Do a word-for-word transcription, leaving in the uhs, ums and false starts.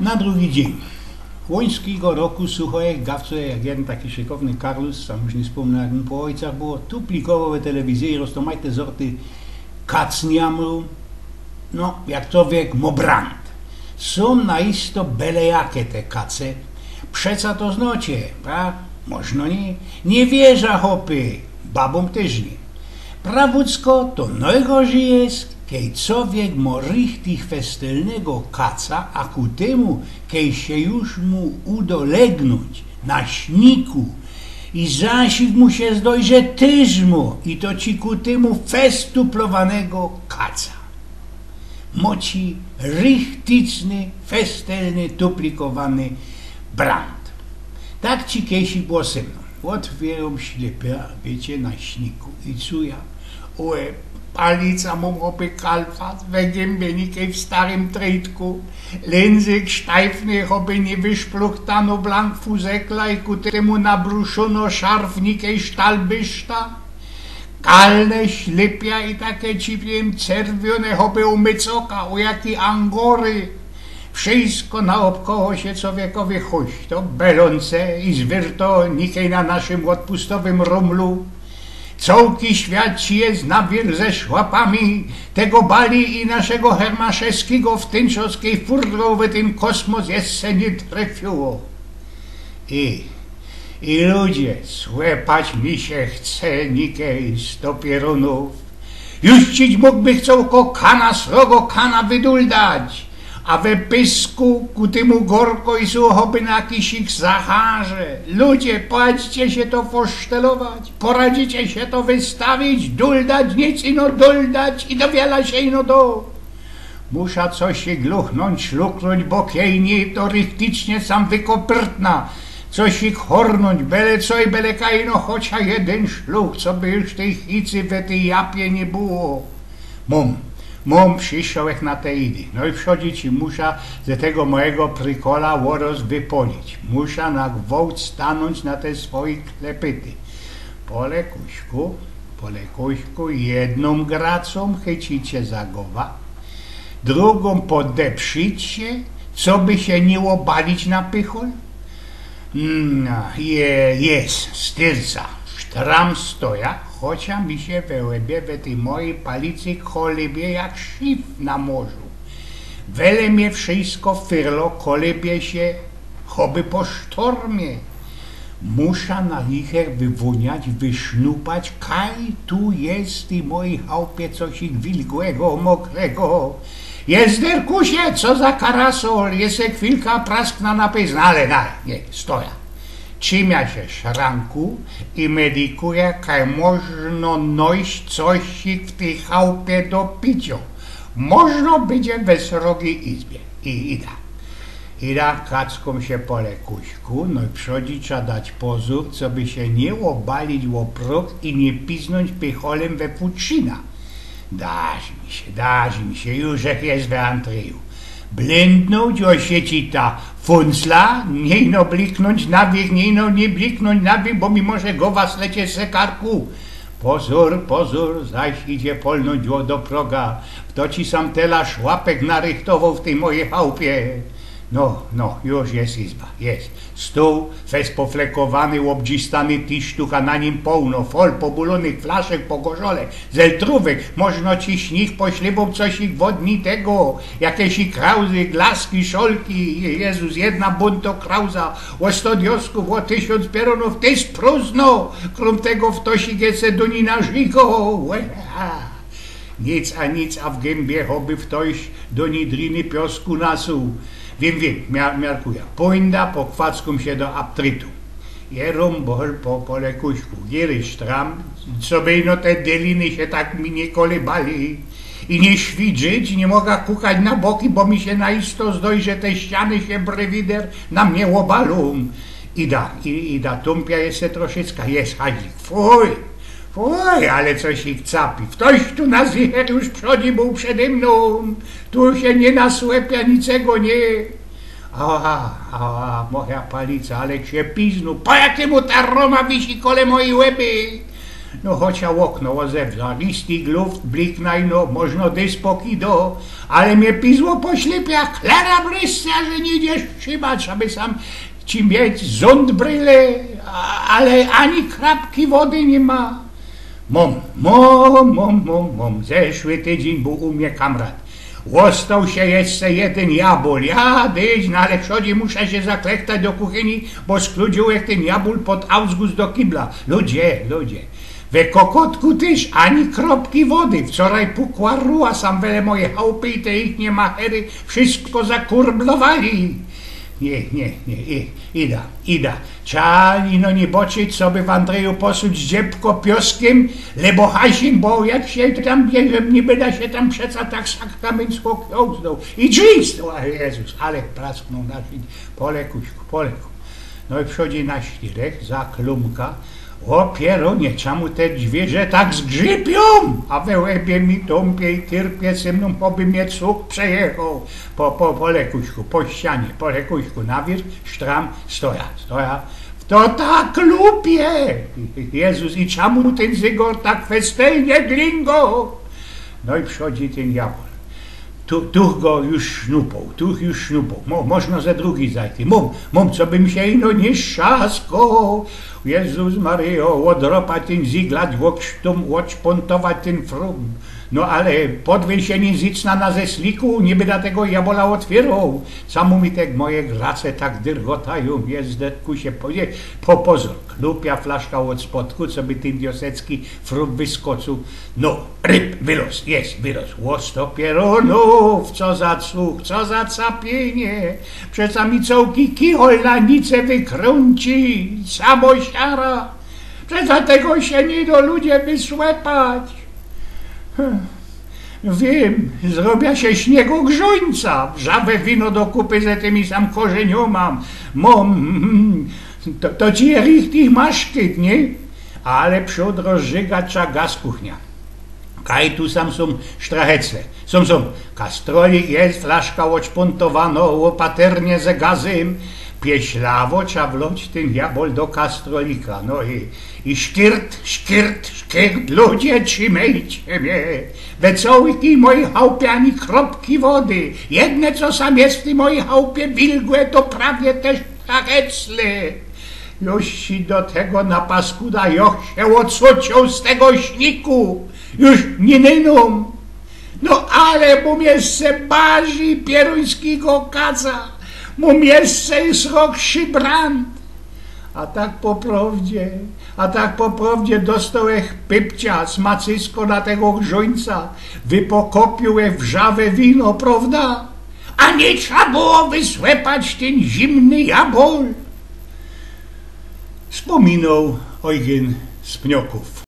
Na drugi dziyń łońskigo roku, suchŏ, gawco, jak jedyn taki szykowny karlus, sam już niy spōmnã, jak mu po ôjcach było, tu plikowoł we telewizyji roztōmajte zorty kacniamru, no, jak to wiek, mobrant. Sōm na isto bele jake te kace. Przeca to znocie, a? Możno niy. Niy wierzã, chopy, babōm tyż niy. Prawucko to nojgorzij je, kej cowiek mo richtig festelnego kaca, a ku tymu, kej sie już mu udo legnōńć na śniku i zasik mu sie zdojrze, tyż mo, i to ci ku tymu, festuplowanego kaca. Mo ci richticzny, festelny, tuplikowany brant. Tak ci kejsik było sōm. Ôtwiyrōm ślypia, wiycie, na śniku i cujã, ôj, palica mōm, chopy, kalfas, we gymbiej nikej w starym trejtku, lynzyk sztajfny, chopy, niy wyszpluchtano blank fuzekla i ku tymu nabruszōno szarf nikej sztalbyszta. Kalne ślypia i take ci, wiym, czerwiōne, chopy, u Mycoka, u jaki Angory. Wszysko naôbkoło sie cowiekowi huś, to belōnce i zwyrto, nikej na naszym ôdpustowym rumlu. Cołki świat ci je na wir ze szłapami, tego bali i naszego Hermaszewskigo w tynczowskij furtkoł we tyn kosmos jeszcze niy trefiło. I, i ludzie, słepać mi sie chce nikej z topierōnōw. Już ci mōgłbych cołko kana, srogo kana wyduldać. A we pysku ku tymu gorko i sucho by na jakisik zacharze. Ludzie, poradźcie sie to fosztelować, poradzicie sie to wystawić, duldać, nic ino duldać i do wiela sie ino do. Musza cosik gluchnōńć, szluknōńć, bo kej niy, to richticznie sam wykopyrtna. Cosik hornōńć, bele co i bele kaj, no chocia jedyn szluch, co by już tyj chicy we tyj japie niy było. Mōm, mōm, prziszołech na te idy. No i przodzi ci musza ze tego mojigo prykola ôroz wypolić. Musza na gwołt stanōńć na te swoje klepyty. Po lekuśku, po lekuśku, jednōm gracōm chycicie za gowa, drugōm podeprzicie, coby sie niy ôbalić na pychol. Mm, je, je, styrca, sztram stoja, chocia mi sie we łebie we tyj mojij palicy kolybie jak szif na morzu. Wele mie wszysko fyrlo, kolybie sie, choby po sztormie. Musza na licher wywōniać, wysznupać, kaj tu je w tyj mojij chałpie cosik wilgłego, mokrego. Jezderkusie, co za karasol, jeszcze chwilka praskna na pyzn, ale daj, niy, stoja. Trzimia sie szranku i medykuja, kaj możno nojś cosik w tyj chałpie do piciŏ. Możno bydzie we srogij izbie. I ida. Ida, kackōm sie po lekuśku, no i przodzi trza dać pozōr, coby sie niy ôbalić ô prōg i niy piznōńć pycholym we futrzina. Darzi mi sie, darzi mi sie, już żech je we antryju. Blyndnōńć, ôsiecić ta funcla, niy ino bliknōńć na wiek, niy ino niy bliknōńć na wiek, bo mi może gowa slecieć ze karku. Pozōr, pozōr, zaś idzie polnōńć ô do proga. Fto ci sam tela szłapek narychtowoł w tyj mojij chałpie? No, no, już je izba, je. Stōł, fest poflekowany, ôbdzistany, tysztuch, a na nim połno fol, pobulōnych flaszek, pogorzolek, zeltrōwek, możno ci śnich poślyboł cosik wodni tego, jakeś i krauzy, glaski, szolki, Jezus, jedna bōnto krauza, ô sto diosków, ô tysiōnc pierōnōw, tyż prōżno, krōm tego ftosik jeszcze do nij narzikoł. Nic a nic, a w gymbi choby ftoś do nij driny piosku nasuł. Wiym, wiym, mia-, miarkuja. Pōnda, pokwackōm sie do aptrytu. Jerōm bol po, po lekuśku. Giry sztram, coby ino te dyliny sie tak mi niy kolybali. I niy świdrzyć, niy moga kukać na boki, bo mi sie na isto zdojrze, te ściany sie brywider na mie ôbalōm. Ida, i, ida, tōmpia jeszcze troszeczka, je haźlik. Fuj, fuj, ale cosik capi. Ftoś tu na zicher już przodzi bōł przede mnōm. Tu sie niy nasłepia niczego, niy. A, a, moja palica, ale sie piznu. Po jakymu ta rōma wisi kole mojij łeby? No chociŏż ôkno ôzewrza, richtig Luft, bliknaj, no, możno dyć spokij do, ale mie pizło po ślepia, chlera breszcza, że niy idzie trzimać, aby sam ci mieć zōnd bryle, a- ale ani krapki wody niy ma. Mōm, mōm, mōm, mōm, mōm. Zeszły tydziyń bōł u mie kamrat. Ôstoł sie jeszcze jedyn jabōl. Ja dyć, no ale przodzi muszã sie zaklechtać do kuchyni, bo skludziōł ich tyn jabōl pod Ausguss do kibla. Ludzie, ludzie. We Kokotku tyż ani kropki wody. Wczoraj pukła ruła sam wele moje chałpy i te ich niy ma hery wszysko zakurblowali. Niy, niy, niy, i- ida, ida. Trzeba ino niy boczyć, coby w Andryju posuć dziebko pioskim, lebo hasim, bo jak sie tam, niy wiym, niy byda sie tam przeca tak sakramencko kiołznōł. I drzwi stoła, Jezus, ale prasknōł na świt. Po lekuśku, po leku. No i przodzi na sztirech, za klumka. Ô pierōnie, czamu te dźwierze tak zgrzypiōm? A we łebie mi tōmpie i tyrpie ze mnōm, choby mie cuch przejechoł. Po, po, po lekuśku, po ścianie, po lekuśku, na wir, sztram, stoja, stoja. To tak lupie! Jezus, i czamu tyn zygor tak festelnie glingōł? No i przodzi tyn jabol. Tu, tuch go już sznupōł, tuch już sznupōł. Mo, możno ze drugi zajty. Mōm, mōm, cobym sie ino niy strzaskoł. Jezus Maryjo, ôdropa tyn ziglać, ôksztōm, ôczpōntować tyn frum. No ale podwyl sie niy zicna na zesliku, niy byda tego jabola ôtwieroł. Czamu mi te moje grace tak dyrgotajōm, jezdetku sie po, po, pozōr. Klupia flaszka ôd spodku, coby tyn wiosecki frum wyskoczył. No, ryb, wyrost, jest, wyrost. Ôsto pierōnōw, co za cuch, co za capiynie. Przeca mi cołki kichol na nice wykrōnci, samo siara. Przeca tego sie niy do, ludzie, wysłepać. Wiym, zrobia sie śniegogrzuńca, wrzawe wino do kupy ze tymi sam korzeniōma. Mōm, to, to ci je richtig maszkit, niy? Ale przōd rozrzygać trza gaz kuchnia. Kaj tu sam sōm sztrachecle. Sōm, sōm, kastrolik jest, flaszka ôczpōntowano, ôpaternie ze gazym. Pieślawo trza wloć tyn jabol do kastrolika. No i, i szkirt, szkirt, szkirt, ludzie, trzimejcie mie. We cołkij mojij chałpie ani kropki wody. Jedne, co sam jest w tyj mojij chałpie wilgłe, to prawie te sztrachecle. Już ci do tego na paskuda, joch sie ôcuciōł z tego śniku. Już niy nynōm. No ale mōm jeszcze bardzij pierōńskigo kaca. Mōm jeszcze srogszy brand. A tak po prowdzie, a tak po prowdzie dostołech pypcia, smacysko na tego grzuńca, wypokopiōłech wrzawe wino, prowda? A niy trza było wysłepać tyn zimny jabol? Spōminōł Eugyn z Pniokōw.